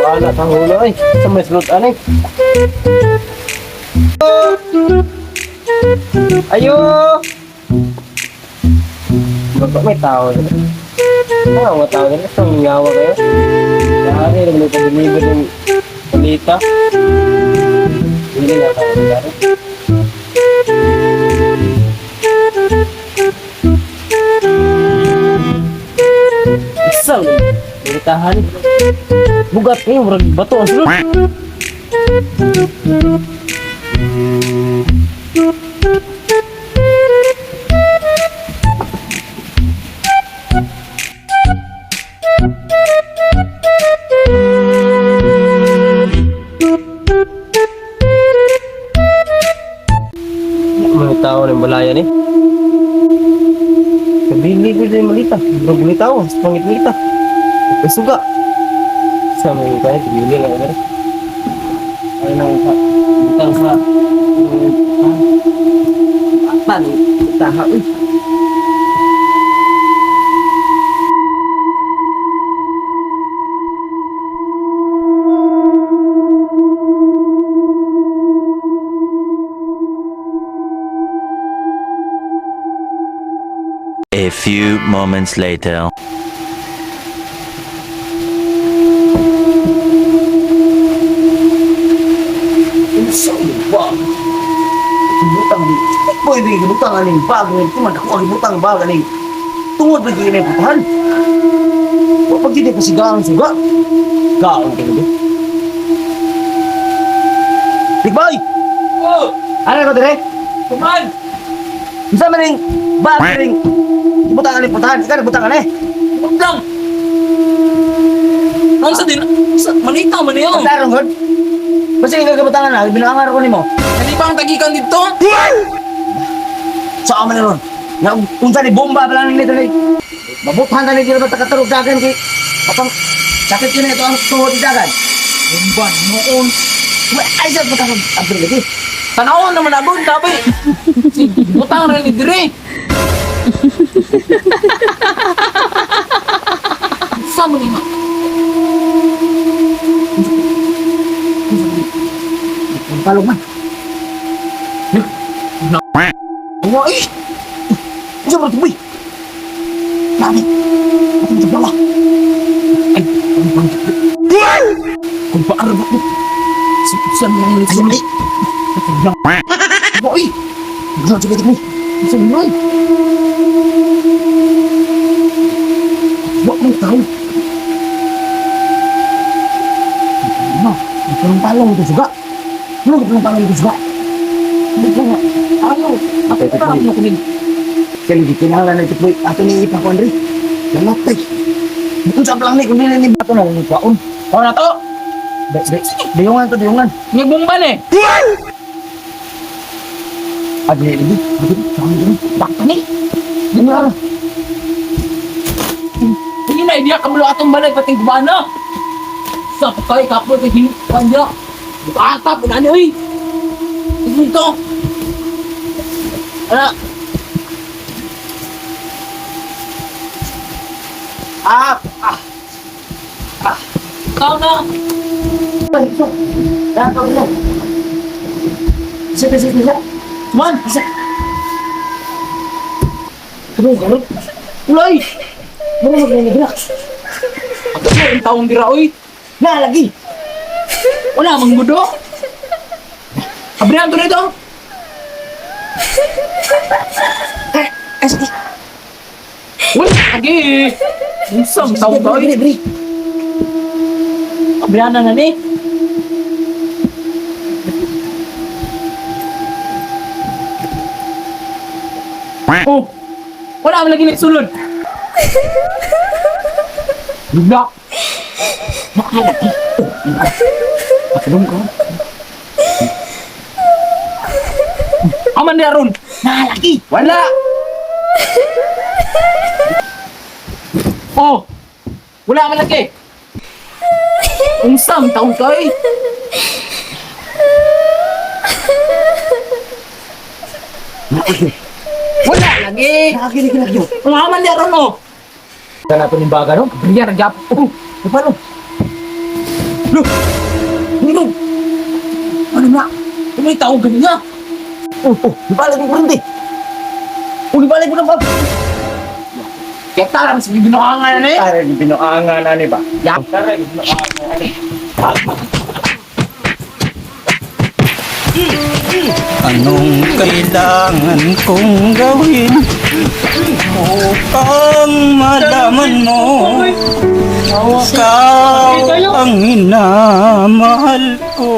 Wala sa hulo ay. Sa may sulod ani. Ayo! Baka may tao na. Ano mga tao na? Isang ngawa kayo. Dari, naman ito deliver ng balita. Hindi na tao na dari. Isang balitahan. Bugat kayo, murag bato ang sulod. Mga tao ng balayan eh. Kabili ko din malita. Murag malita ako. Mas pangit malita. Kasuga. Sa mga kaya, kabili lang ako. Ay nang sa butang sa pan taha uy. A few moments later. Unsa ba? Butang ni. Boy, di butang aning bag ni kuman ako ang butang bag aning. Tungod ba gyud ni putahan? Wa pa gyud pasigaan suga. Gaon kayo di. Big boy! Oh! Ano ko dire? Kuman! Unsa man ning bag ning butang aning putahan? Ikaw butang ani. Huwag lang! Ano sa din? Sa, malita man niyo! Tarong gud. Basta ikaw kabutangan na, binaangar ko nimo. Hindi pa ang tagikan dito? Sa man ron. Nga unsa ni bomba pa lang nito ni. Mabuthan na ni dito ta katurog dagan kay apang sakit yun ito ang tuhod ni dagan. Bomba noon! Ay sa butang abri lagi. Tanawon naman abon, tabi! Si butang rin ni dire! Sa mo nima? Ang palog man. Wa eh! Unsa ba tuboy? Nami. Atong sa bawa. Ay, ang pang... Kung paano ba ko? Saan mo Ay mali. Wa eh! Unsa sa tuboy? Saan mo? Wa man tao. No, ang palong ito suga. Ano ka palong ito suga? Hindi ko nga. Ano? Ako pa ako kunin. Kaya di kinahanglan na ito boy. Ato ni ipako Andre. Namatay. Unsa pa lang ni kundi ni bato na ni kwaon. Ako na to! Diyungan to diyungan. Nagbomba na eh! Adi lagi. Adi, jangan dulu. Bakta ni! Dengar. Hindi na, hindi ka mulo atong balay pati gubana. Sa pagkay kapo kay hin panya. Bata po na ni oy. Ito. Ana. Ah, ah. Tao na. Pasok. Datang na. Sige, sige, sige. Man, Isa. Ano ka ron? Ulay! Mura maglalagrak. ato mo ang taong dira oy. Na lagi. Wala mang gudo. Abrihan to nito. Eh, eh, sige. Wala lagi. Unsang taong ka oy. Bri, bri. Abrihan na na ni. Oh. Wala man lagi nagsulod. Lugna. Nakalagi. Pasulong ka. Aman ni Aron. Nalagi. Wala. Oh. Wala man lagi. Unsang taong kay? Nalagi. Wala lagi. Nalagi, lagi, lagi. Wala man ni Aron oh. Kana to ning baga no? Abriya na gyapon. Oh, paano? Lo. Nino. Ano na? May tao ganina. Oh, ibalik mo kurente. Oh, ibalik mo ng bag. Kaya tara, mas binukangan na eh. Tara, binuangan na ni ba? Ya. Tara, binuangan na ni. Anong kailangan kong gawin upang malaman mo ikaw ang minamahal ko?